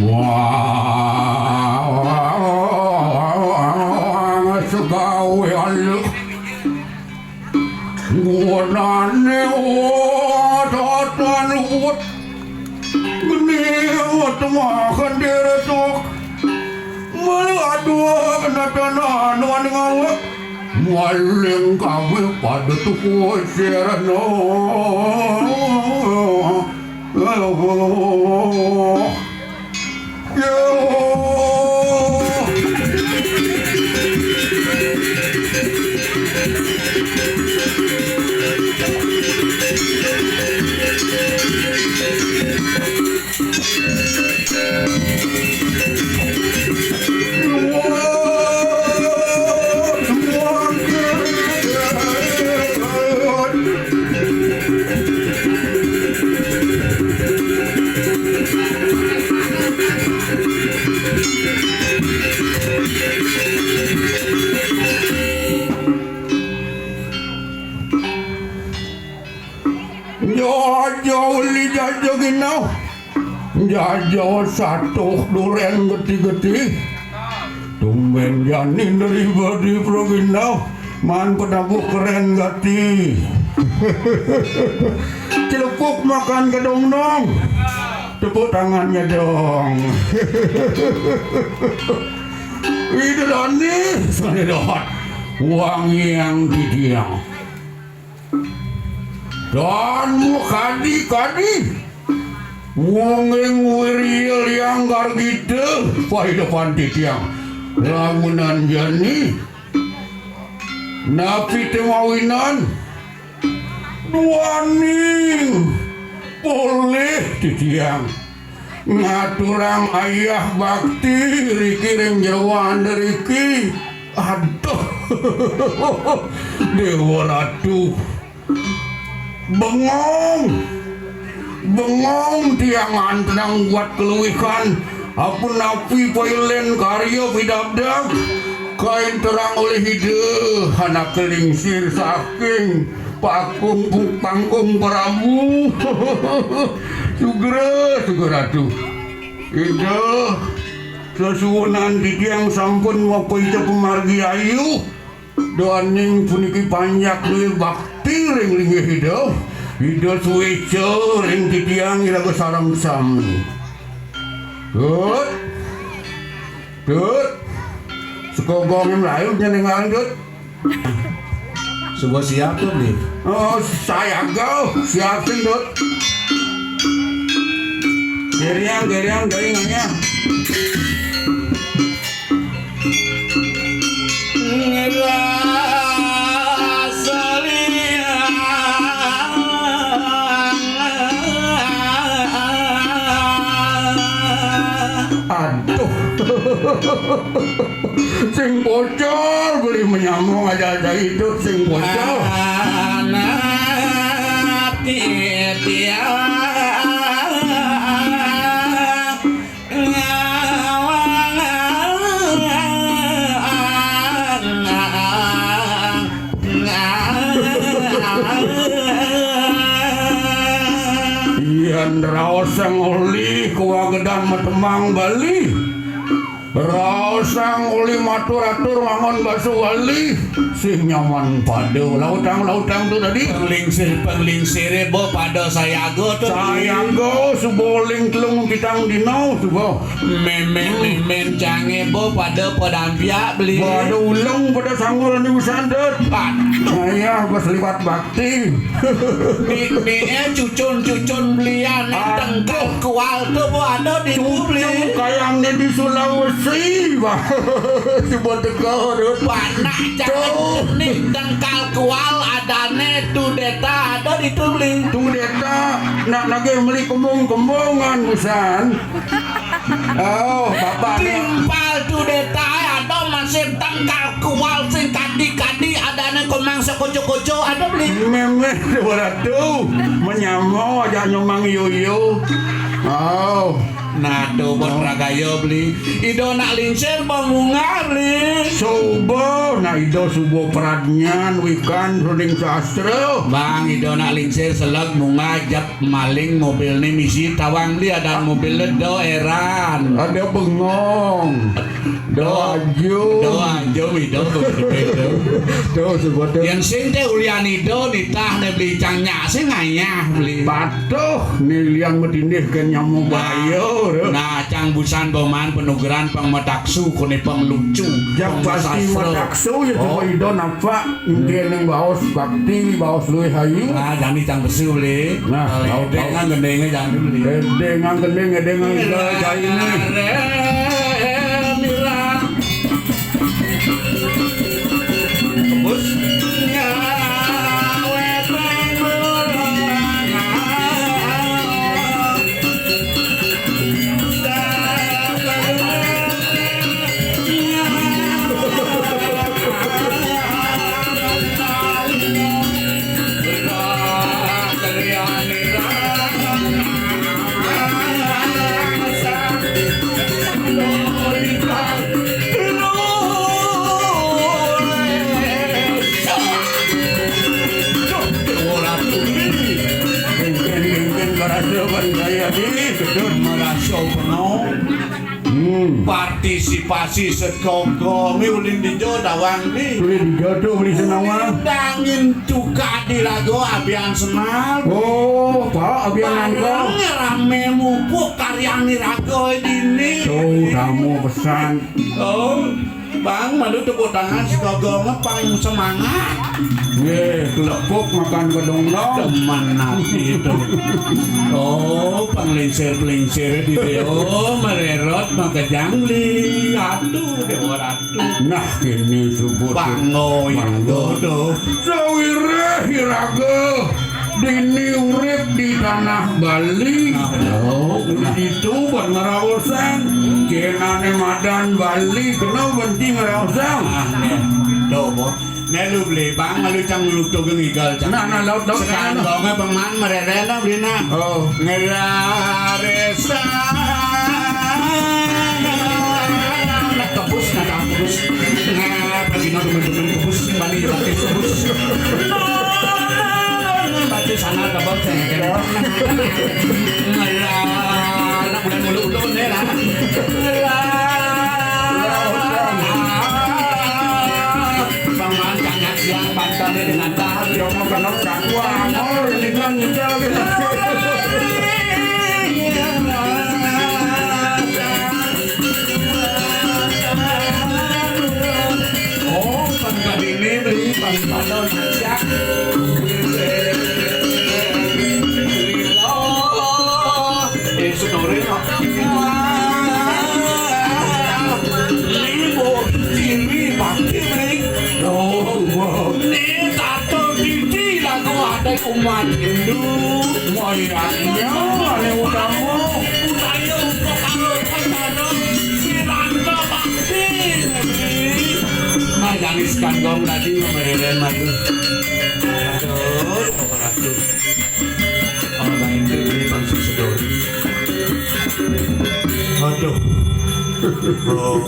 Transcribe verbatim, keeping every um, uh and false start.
Wah, segawe alek. Gunane wah, tatan wet. Geni wet makan diretok. Malah aduh, kena tanan wan ngawe. Maling kami pada tuku sirno. Jaja uli jaja ginau. Jaja satuh duren geti-geti. Tumben jani dari badi proginau. Man penabuh keren gati. Celepuk makan gedong dong. Tepuk tangannya dong. Itu doni, sani dohot. Wangiang didiang. Dan mukadi-kadi. Wonging wirya liang gargita. Pahidepan titiang. Lamunan jani. Napi temawinan. Duaning polih titiang. Ngaturang ayah bakti riki ring jeroan riki. Aduh. Dewa Ratu. Bengong. Bengong tiang antenang buat keluihan. Apa napi pailen karya pidabdab. Kain terang oleh Ida. Anak kelingsir saking Pakung panggung Prabu. Sugra, sugra Ratu. Ida, sesuunan titiang sampun mapaica pamargi ayu. Duaning puniki panjak duwé bakti ring linggih Ida. Ida suéca ring titiang iraga sareng sami. Tut. Tut. Sekogong mlayu nyenengang, Tut. Suba siap, Tut, nih. Oh, sayaga, siap, Tut. Geriang, geriang, geriang, geriang. Aduh. Sing pocol beli menyambung aja, aja hidup sing pocol. Anak titiang ngawang. Yén raosang olih kawagedan matemang Bali. Raosang olih matur-atur mangon basa Bali. Sing nyaman pada lautang-lautang tu tadi. Panglingsir, panglingsiré ba pada sayaga tu. Sayaga suba uling telung pitang dina suba. Mémén, mémén cangé ba pada padampiak beli. Pada uleng pada sanggul ni usan, Dut. Aduh. Ayah bas liwat bakti. Mik-miké cucun-cucun belian. Aduh. Tengkal kual tu ba ada di beli. Cucun kayang di Sulawesi. Ih, bah. Coba teka, Dut. Panak. Tuh. Nih, tengkal kual adané Tudeta ada di Tubli. Tudeta, nak nagih meli kembung-kembungan, busan. Oh, bapak. Timpal Tudeta ada masih tengkal kual sing kadi-kadi adané komang sakoco-koco ada beli. Méméh dua ratus. Menyamo aja nyomang yoyo. Oh. Nah, tuh, buat pragaya beli. Ida nak lingsir apa munggah beli? Subuh, nah Ida subuh pradnyan wikan runing sastra. Bang, Ida nak lingsir seleg munggah jep maling mobil ni misi tawang beli ada mobil do eran. Ada bengong. Do ajo. Do ajo, Ida tuh. Tuh, sebut tuh. Yang sing téh ulian Ida nitah né beli cang nyak sing ngayah beli. Tuh, ni lian matindih ké nyamuk. Nah, bahaya, tuh. Nah, cang busan boman panugeran pang mataksu koné pang lucu. Jak pang pasti masastra. Mataksu ya, coba. Oh. Ida nampak, mungkin yang baos bakti, baos luwih ayu. Nah, jani cang besu, beli. Nah, eh, tahu, gendéngan, tahu. Gendéngan jani, beli. Gendéngan, gendéng, gendéngan, gendéngan, cai ini. Bos. Ora tuli. Bengkén-bengkén karasa ban kaya dini, sedot marasa penuh. Hmm. Partisipasi sekokomi ulin dija tawang ni. Ulin dija tu beli senawa. Dangin tukad di raga abian semal. Oh, pa abian nangka. Bareng ramé mupuk karyan ni raga dini. Tuh, tamu pesan. Oh. Bang, malu tepuk tangan, sekokomi pang semangat. Nggih, kelepuk makan kedondong. Demen ati itu. Oh, pang lingsir-lingsir di dia. Oh, mererot makejang beli. Aduh, Dewa Ratu. Nah, kini subur. Banggo, banggo. Itu tuh. Sawiréh iraga dini urip di tanah Bali. Nah, bener. Itu buat ngeraosang. Kénané madan Bali, kena benti ngeraosang. Nah, nih. Tuh, Bu. Né lu beli, Bang, malu cang lutu geng igal, cang. Nah, nah, laut, laut, sekarang nah, nah. Dongé pang man mererena beli, nah. Oh. Ngeraresang. Nah, kebus, nah, kebus. Nah, pagi no demen-demen kebus, bani batis kebus. Batis sana kebus, saya kira. Nah, ya, anak bulan mulu-mulu, nih, lah. Bang Man, cang nyak siang, bantal dengan tahan. Yo, mau kenal cakwa, mau ini kan nyicil gitu. Oh, pang kadini beli, pang padon aja. Eh, senorin, oh. Limbur, ciri, bakti, beli. Oh, wow. Ni tato titi lagu ada umat Hindu. Mayaknya, ane utama. Budaya upakara kacana, pirata bakti. Nah, jani sekandong tadi, mereren madu. Aduh, aduh. Oh, lain ini bangsa sedori. Aduh. Oh.